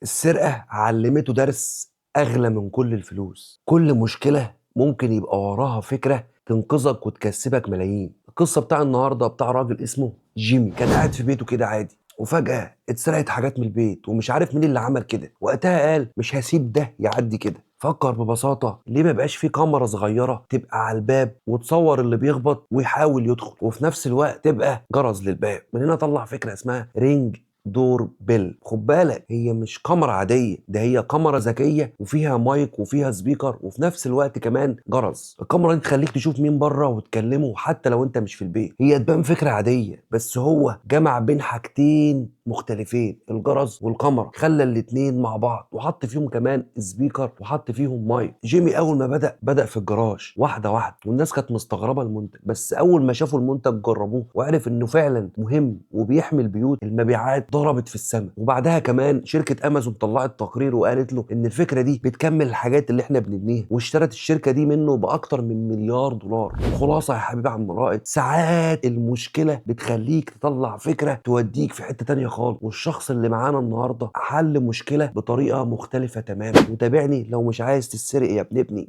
السرقة علمته درس أغلى من كل الفلوس. كل مشكلة ممكن يبقى وراها فكرة تنقذك وتكسبك ملايين. القصة بتاع النهاردة بتاع راجل اسمه جيمي، كان قاعد في بيته كده عادي، وفجأة اتسرقت حاجات من البيت ومش عارف مين اللي عمل كده. وقتها قال مش هسيب ده يعدي كده. فكر ببساطة، ليه ما يبقاش في كاميرا صغيرة تبقى على الباب وتصور اللي بيخبط ويحاول يدخل، وفي نفس الوقت تبقى جرس للباب. من هنا طلع فكرة اسمها Ring Doorbell. خد بالك، هي مش كاميرا عادية، ده هي كاميرا ذكية وفيها مايك وفيها speaker وفي نفس الوقت كمان جرس. الكاميرا دي تخليك تشوف مين بره وتكلمه حتى لو انت مش في البيت. هي تبان فكرة عادية، بس هو جمع بين حاجتين مختلفين، الجرس والكاميرا، خلى الاتنين مع بعض وحط فيهم كمان speaker وحط فيهم مايك. جيمي اول ما بدأ في الجراج واحدة واحدة، والناس كانت مستغربة المنتج، بس اول ما شافوا المنتج جربوه وعرف انه فعلا مهم وبيحمي البيوت. المبيعات ضربت في السماء. وبعدها كمان شركة امازون طلعت تقرير وقالت له ان الفكرة دي بتكمل الحاجات اللي احنا بنبنيها، واشترت الشركة دي منه باكتر من $1 مليار. الخلاصة يا حبيبي عم رائد، ساعات المشكلة بتخليك تطلع فكرة توديك في حتة تانية خالص، والشخص اللي معانا النهاردة حل مشكلة بطريقة مختلفة تماما. وتابعني لو مش عايز تتسرق يا ابن ابني.